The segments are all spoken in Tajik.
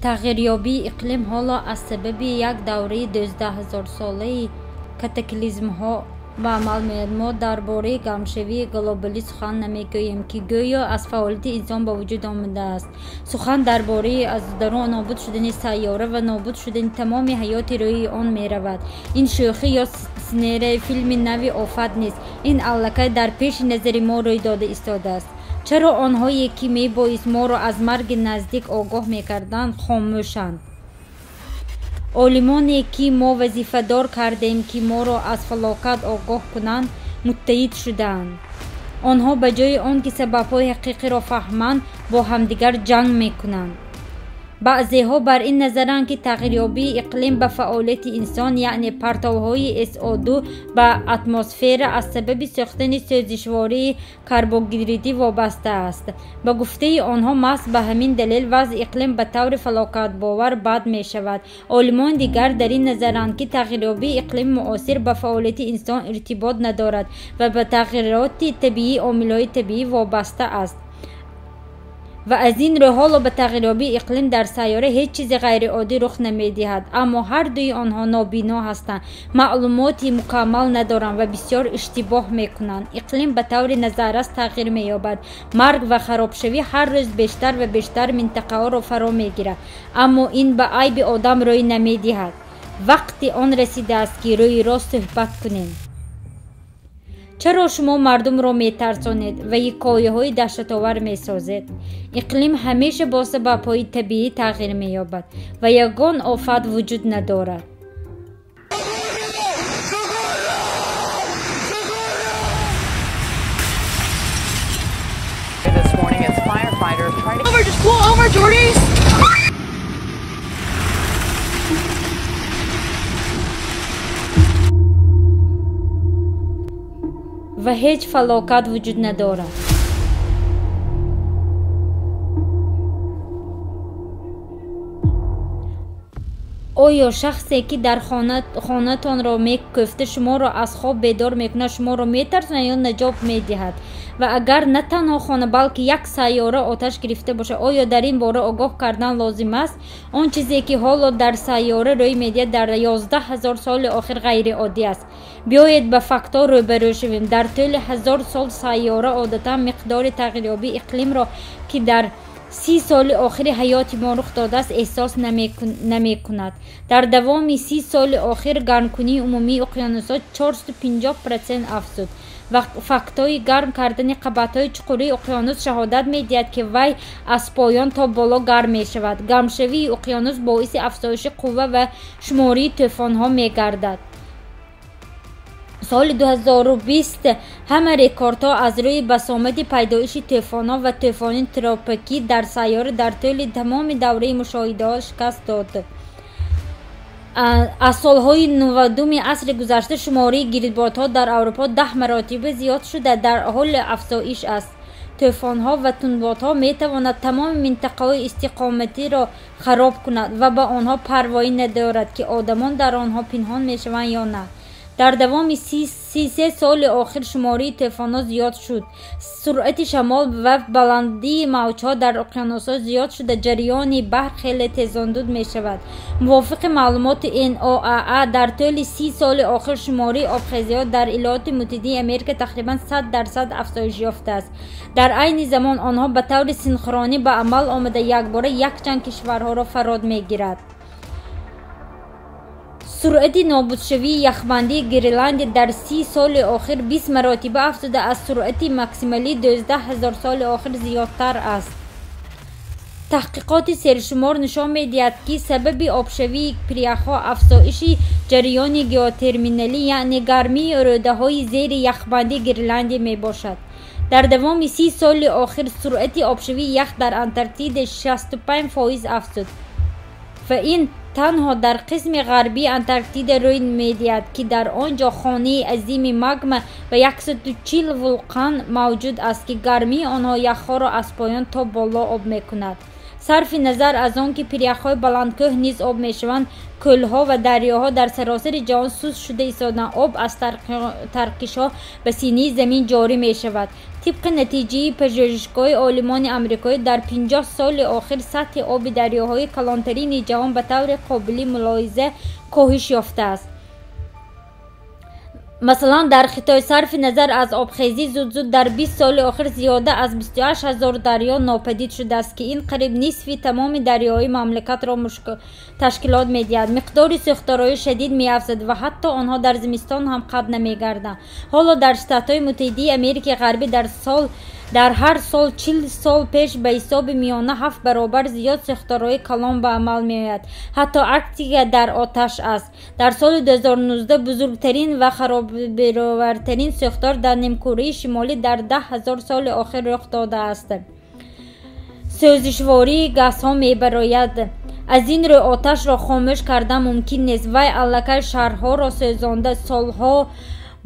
Тағйирёбии иқлим ҳоло аз сабаби як давраи 12 000-солаи катаклизмҳо ба амал меояд. Мо дар бораи гармшавии глобалӣ сухан намегӯем, ки гӯё аз фаъолияти инсон ба вуҷуд омадааст. Сухан дар бораи аз дарун нобуд шудани сайёра ва нобуд шудани тамоми ҳаёти рӯи он меравад. Ин шӯхӣ ё сценарияи филми нави офат нест. Ин аллакай дар пеши назари мо рӯй дода истодааст. Чаро онҳое, ки мебоист моро аз марги наздик огоҳ мекарданд, хомӯшанд? Олимоне, ки мо вазифадор кардем, ки моро аз фалокат огоҳ кунанд, муттаҳид шудаанд. Онҳо ба ҷои он ки сабабҳои ҳақиқиро фаҳманд, бо ҳамдигар ҷанг мекунанд. Баъзеҳо бар ин назаранд, ки тағйирёбии иқлим ба фаъолияти инсон, яъне партовҳои СО2 ба атмосфера аз сабаби сӯхтани сӯзишвории карбогидридӣ вобаста аст. Ба гуфтаи онҳо, маҳз ба ҳамин далел вазъи иқлим ба таври фалокатбовар бад мешавад. Олимони дигар дар ин назаранд, ки тағйирёбии иқлими муосир ба фаъолияти инсон иртибот надорад ва ба тағйироти табиии омилҳои табиӣ вобаста аст. Ва аз ин рӯ ҳоло ба тағйирёбии иқлим дар сайёра ҳеҷ чизи ғайриоддӣ рух намедиҳад. Аммо ҳар дуи онҳо нобино ҳастанд, маълумоти мукаммал надоранд ва бисёр иштибоҳ мекунанд. Иқлим ба таври назаррас тағйир меёбад. Марг ва харобшавӣ ҳар рӯз бештар ва бештар минтақаҳоро фаро мегирад, аммо ин ба айби одам рӯй намедиҳад. Вақти он расидааст, ки рӯи рост суҳбат кунем. Чаро шумо мардумро метарсонед ва ҳикояҳои даҳшатовар месозед? Иқлим ҳамеша бо сабабҳои табиӣ тағйир меёбад ва ягон офат вуҷуд надорад. This morning as firefighters try to Over, just pull over, Jordy! Ва ҳеҷ фалокат вуҷуд надорад. Оё шахсе, ки дар хонатонро мекӯфта, шуморо аз хоб бедор мекунад, шуморо метарсонад ё наҷот медиҳад? Ва агар на танҳо хона, балки як сайёра оташ гирифта бошад, оё дар ин бора огоҳ кардан лозим аст? Он чизе, ки ҳоло дар сайёра рӯй медиҳад, дар 11 000 соли охир ғайриоддӣ аст. Биёед ба фактҳо рӯбарӯ шавем. Дар тӯли 1000 сол сайёра одатан миқдори тағйирёбии иқлимро, ки дар 30 соли охири ҳаёти мо рух додааст, эҳсос намекунад. Дар давоми 30 соли охир гармкунии умумии уқёнусҳо 450% афзуд ва фактҳои гарм кардани қабатҳои чуқурии уқёнус шаҳодат медиҳад, ки вай аз поён то боло гарм мешавад. Гармшавии уқёнус боиси афзоиши қувва ва шумории тӯфонҳо мегардад. Соли 2020 ҳама рекордҳо аз рӯи басомади пайдоиши тӯфонҳо ва тӯфони тропикӣ дар сайёра дар тӯли тамоми давраи мушоҳидаҳо шикаст дод. Аз солҳои 90-уми асри гузашта шумораи гирдбодҳо дар Аврупо 10 маротиба зиёд шуда, дар ҳоли афзоиш аст. Тӯфонҳо ва тундбодҳо метавонад тамоми минтақаҳои истиқоматиро хароб кунад ва ба онҳо парвоӣ надорад, ки одамон дар онҳо пинҳон мешаванд ё на. Дар давоми 33 соли охир шумораи тӯфонҳо зиёд шуд. Суръати шамол ва баландии мавҷҳо дар уқёнусҳо зиёд шуда, ҷараёни баҳр хеле тезондуд мешавад. Мувофиқи маълумоти НОАА, дар тӯли 30 соли охир шумораи обхезиҳо дар Иёлоти Муттаҳидаи Америка тақрибан 100% афзоиш ёфтааст. Дар айни замон онҳо ба таври синхронӣ ба амал омада, якбора якчанд кишварҳоро фаро мегирад. Суръати нобудшавии яхбандии Гренландия дар 30 соли охир 20 маротиба афзуда, аз суръати максималии 12 000 соли охир зиёдтар аст. Таҳқиқоти сершумор нишон медиҳад, ки сабаби обшавии пиряхҳо афзоиши ҷараёни геотермалӣ, яъне гармии рӯдаҳои зери яхбандии Гренландия мебошад. Дар давоми 30 соли охир суръати обшавии ях дар Антарктида 65% афзуд ва ин танҳо дар қисми ғарбии Антарктида рӯй медиҳад, ки дар он ҷо хонаи азими магма ва 140 вулқон мавҷуд аст, ки гармии онҳо яхҳоро аз поён то боло об мекунад. Сарфи назар аз он ки пиряхҳои баландкӯҳ низ об мешаванд, кӯлҳо ва дарёҳо дар саросари ҷаҳон суст шуда истодаанд. Об аз таркишҳо ба синаи замин ҷорӣ мешавад. Тибқи натиҷаи пажӯҳишгоҳи олимони амрикоӣ, дар 50 соли охир сатҳи оби дарёҳои калонтарини ҷаҳон ба таври қобили мулоҳиза коҳиш ёфтааст. Масалан, дар Хитой сарфи назар аз обхезӣ зуд-зуд дар 20 соли охир зиёда аз 28 000 дарё нопадид шудааст, ки ин қариб нисфи тамоми дарёҳои мамлакатро ташкилот медиҳад. Миқдори сӯхторҳои шадид меафзад ва ҳатто онҳо дар зимистон ҳам қатъ намегарданд. Ҳоло дар Штатҳои Муттаҳидаи Америкаи Ғарбӣ дар ҳар сол 40 сол пеш ба ҳисоби миёна 7 баробар зиёд сӯхторҳои калон ба амал меояд. Ҳатто Арктика дар оташ аст. Дар соли 2019 бузургтарин ва харобировартарин сӯхтор дар нимкураи шимолӣ дар 10 000 соли охир рух додааст. Сӯзишвории газҳо мебарояд. Аз ин рӯ оташро хомӯш кардан мумкин нест. Вай аллакай шаҳрҳоро сӯзонда, солҳо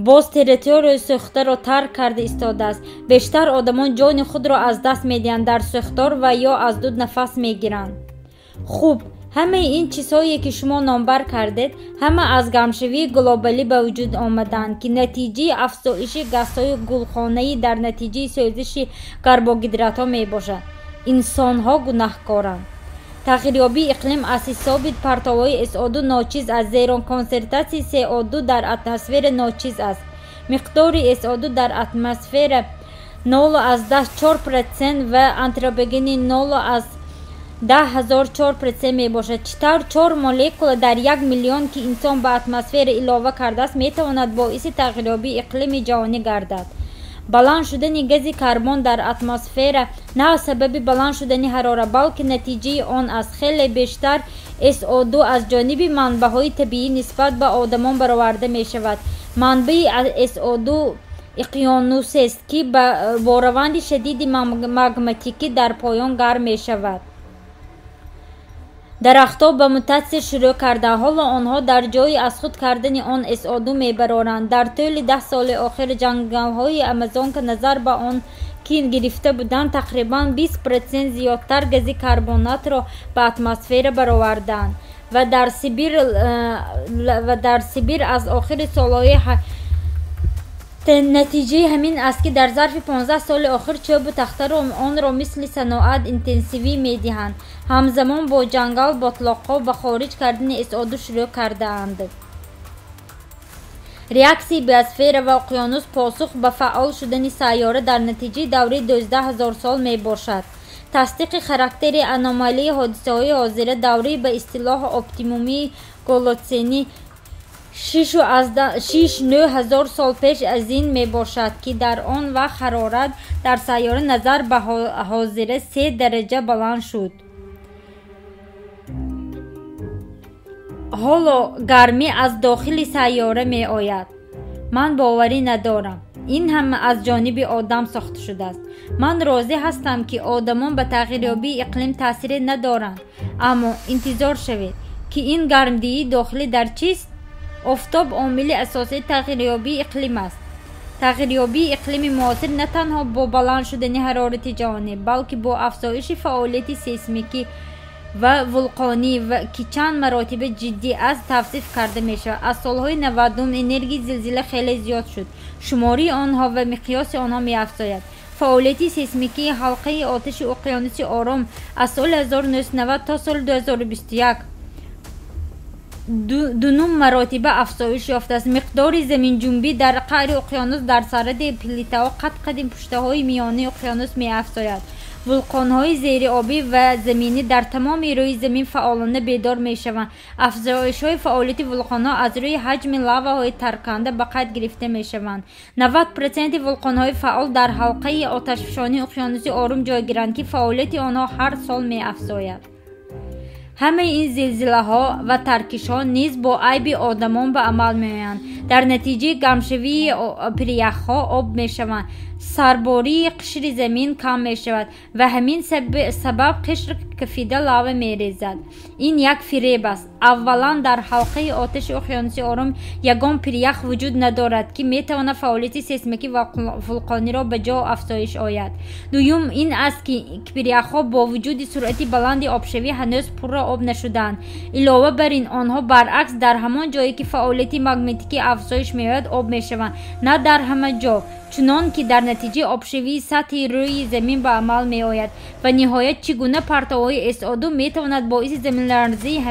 боз территорияи сӯхтаро тарк карда истодааст. Бештар одамон ҷони худро аз даст медиҳанд дар сӯхтор ва ё аз дуд нафас мегиранд. Хуб, ҳамаи ин чизҳое ки шумо номбар кардед, ҳама аз гармшавии глобалӣ ба вуҷуд омадаанд, ки натиҷаи афзоиши газҳои гулхонаӣ дар натиҷаи сӯзиши карбогидратҳо мебошад. Инсонҳо гунаҳкоранд. Тағйирёбии иқлим аз ҳисоби партовҳои СО2 ночиз аст, зеро консентратсияи СО2 дар атмосфера ночиз аст. Миқдори СО2 дар атмосфера 0,4% ва антропогени 0,104% мебошад. Чӣ тавр 4 молекула дар 1 миллион, ки инсон ба атмосфера илова кардааст, метавонад боиси тағйирёбии иқлими ҷаҳонӣ гардад? Баланд шудани гази карбон дар атмосфера на сабаби баланд шудани ҳарора, балки натиҷаи он аст. Хеле бештар СО2 аз ҷониби манбаъҳои табиӣ нисбат ба одамон бароварда мешавад. Манбаи СО2 иқёнусест, ки бо раванди шадиди магматикӣ дар поён гарм мешавад. Дарахтҳо ба мутатсия шурӯъ карданд. Ҳоло онҳо дар ҷои аз худ кардани он СО2 мебароранд. Дар тӯли 10 соли охир ҷангалҳои Амазонка назар ба он ки гирифта буданд, тақрибан 20% зиёдтар гази карбонатро ба атмосфера бароварданд. Ва дар Сибир аз охири солҳои натиҷаи ҳамин аст, ки дар зарфи 15 соли охир чӯбу тахтаро онро мисли саноат интенсивӣ медиҳанд. Ҳамзамон бо ҷангал ботлоқҳо ба хориҷ кардани СО2 шурӯъ кардаанд. Реаксияи биосфера ва уқёнус посух ба фаъол шудани сайёра дар натиҷаи давраи 12 000 сол мебошад. Тасдиқи характери аномалии ҳодисаҳои ҳозира давраи ба истилоҳ оптимумии голотсенӣ 6,9 ҳазор сол пеш аз ин мебошад, ки дар он вақт ҳарорат дар сайёра назар ба ҳозира 3 дараҷа баланд шуд. Ҳоло гармӣ аз дохили сайёра меояд. Ман боварӣ надорам. Ин ҳама аз ҷониби одам сохта шудааст. Ман розӣ ҳастам, ки одамон ба тағйирёбии иқлим таъсире надоранд, аммо интизор шавед, ки ин гармдиҳии дохилӣ дар чист? Офтоб омили асосии тағйирёбии иқлим аст. Тағйирёбии иқлими муосир на танҳо бо баланд шудани ҳарорати ҷаҳонӣ, балки бо афзоиши фаъолияти сейсмикӣ ва вулқонӣ, ки чанд маротиба ҷиддӣ аст, тавсиф карда мешавад. Аз солҳои 90 энергияи зилзила хеле зиёд шуд. Шумории онҳо ва миқёси онҳо меафзояд. Фаъолияти сейсмикии ҳалқаи оташи уқёнуси Ором аз соли 1990 то соли 2021 дунум маротиба афзоиш ёфтааст. Миқдори заминҷунбӣ дар қаъри уқёнус дар сарҳади плитаҳо қад-қади пуштаҳои миёнаи уқёнус меафзояд. Вулқонҳои зериобӣ ва заминӣ дар тамоми рӯи замин фаъолона бедор мешаванд. Афзоишҳои фаъолияти вулқонҳо аз рӯи ҳаҷми лаваҳои тарканда ба қайд гирифта мешаванд. 90% вулқонҳои фаъол дар ҳалқаи оташфишонии уқёнуси Ором ҷойгиранд, ки фаъолияти онҳо ҳар сол меафзояд. Ҳамаи ин зилзилаҳо ва таркишҳо низ бо айби одамон ба амал меоянд. Дар натиҷаи гармшавии пиряхҳо об мешаванд. Сарбории қишри замин кам мешавад ва ҳамин сабаб қишр кафида лава мерезад. Ин як фиреб аст. Аввалан, дар ҳалқаи оташи уқёнуси Ором ягон пирях вуҷуд надорад, ки метавонад фаъолияти сейсмикӣ ва вулқониро ба ҷо афзоиш ояд. Дуюм ин аст, ки пиряхҳо бо вуҷуди суръати баланди обшавӣ ҳанӯз пурра об нашудаанд. Илова бар ин, онҳо баръакс дар ҳамон ҷое, ки фаъолияти магматикӣ афзоиш меёбад, об мешаванд, на дар ҳама ҷо, чунон ки дар натиҷаи обшавии сатҳи рӯи замин ба амал меояд. Ва ниҳоят, чӣ гуна партовҳои СО2 метавонад боиси заминларзаи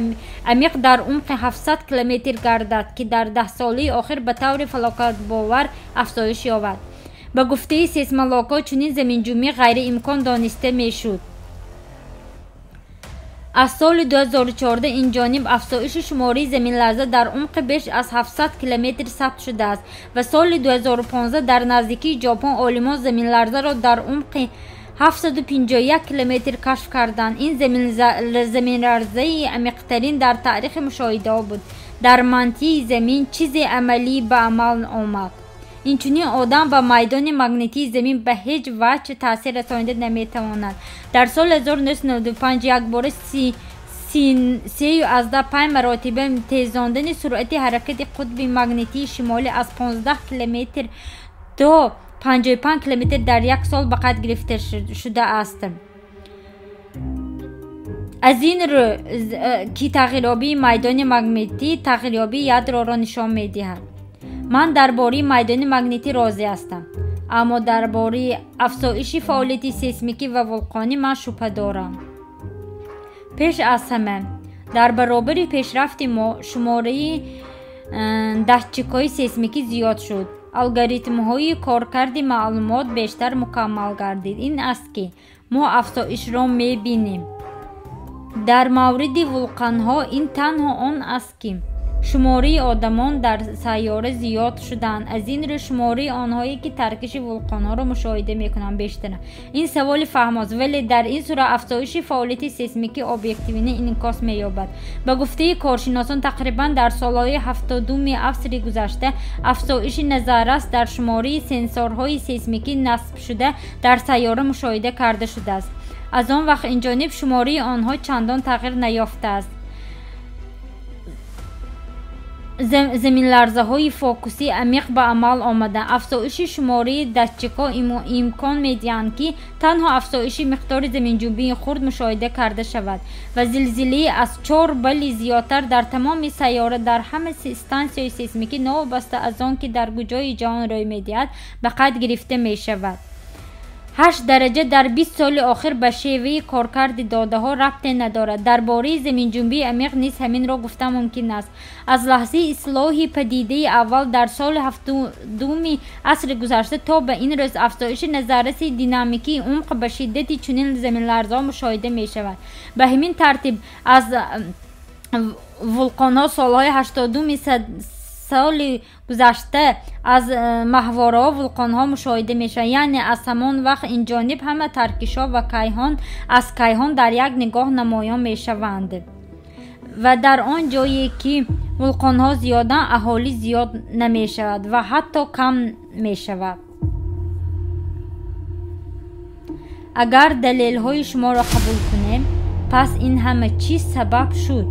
амиқ дар умқи 700 километр гардад, ки дар даҳсолаи охир ба таври фалокатбовар афзоиш ёбад? Ба гуфтаи сейсмологҳо, чунин заминҷунбӣ ғайриимкон дониста мешуд. Аз соли 2014 инҷониб афзоиши шумораи заминларза дар умқи беш аз 700 километр сабт шудааст ва соли 2015 дар наздикии Ҷопон олимон заминларзаро дар умқи 751 километр кашф карданд. Ин заминларзаи амиқтарин дар таърихи мушоҳидаҳо буд. Дар мантияи замин чизе амалӣ ба амал омад. Инчунин одам ба майдони магнитии замин ба ҳеҷ ваҷҳ таъсир расонида наметавонад. Дар соли 1995 якбора 3,5 маротиба тезондани суръати ҳаракати қутби магнитии шимолӣ аз 15 километр то 55 километр дар як сол ба қайд гирифта шудааст. Аз ин рӯ, ки тағйирёбии майдони магнитӣ тағйирёбии ядроро нишон медиҳад. Ман дар бораи майдони магнитӣ розӣ ҳастам, аммо дар бораи афзоиши фаъолияти сейсмикӣ ва вулқонӣ ман шубҳа дорам. Пеш аз ҳама, дар баробари пешрафти мо шумораи дастчикҳои сейсмикӣ зиёд шуд. Алгоритмҳои коркарди маълумот бештар мукаммал гардид. Ин аст, ки мо афзоишро мебинем. Дар мавриди вулқонҳо ин танҳо он аст, ки шумораи одамон дар сайёра зиёд шуданд. Аз ин рӯ шумораи онҳое, ки таркиши вулқонҳоро мушоҳида мекунанд, бештаранд. Ин саволи фаҳмост, вале дар ин сурат афзоиши фаъолияти сейсмикӣ объективӣ инъикос меёбад. Ба гуфтаи коршиносон, тақрибан дар солҳои 70-уми асри гузашта афзоиши назаррас дар шумораи сенсорҳои сейсмикӣ насбшуда дар сайёра мушоҳида карда шудааст. Аз он вақт инҷониб шумораи онҳо чандон тағйир наёфтааст. Заминларзаҳои фокусӣ амиқ ба амал омаданд. Афзоиши шумораи дастчикҳо имкон медиҳанд, ки танҳо афзоиши миқдори заминҷунбии хурд мушоҳида карда шавад ва зилзилаи аз 4 балли зиёдтар дар тамоми сайёра дар ҳама стансияҳои сейсмикӣ, новобаста аз он ки дар куҷои ҷаҳон рӯй медиҳад, ба қайд гирифта мешавад. 8 дараҷа дар 20 соли охир ба шеваи коркарди додаҳо рабте надорад. Дар бораи заминҷунбии амиқ низ ҳаминро гуфта мумкин аст. Аз лаҳзаи ислоҳи падидаи аввал дар соли 70-уми асри гузашта то ба ин рӯз афзоиши назарраси динамикии умқ ба шиддати чунин заминларзаҳо мушоҳида мешавад. Ба ҳамин тартиб, аз вулқонҳо солҳои 80-уми соли гузашта аз маҳвораҳо вулқонҳо мушоҳида мешаванд. Яъне аз ҳамон вақт инҷониб ҳама таркишҳо ва кайҳон аз кайҳон дар як нигоҳ намоён мешаванд. Ва дар он ҷое, ки вулқонҳо зиёданд, аҳолӣ зиёд намешавад ва ҳатто кам мешавад. Агар далелҳои шуморо қабул кунем, пас ин ҳама чиз сабаб шуд.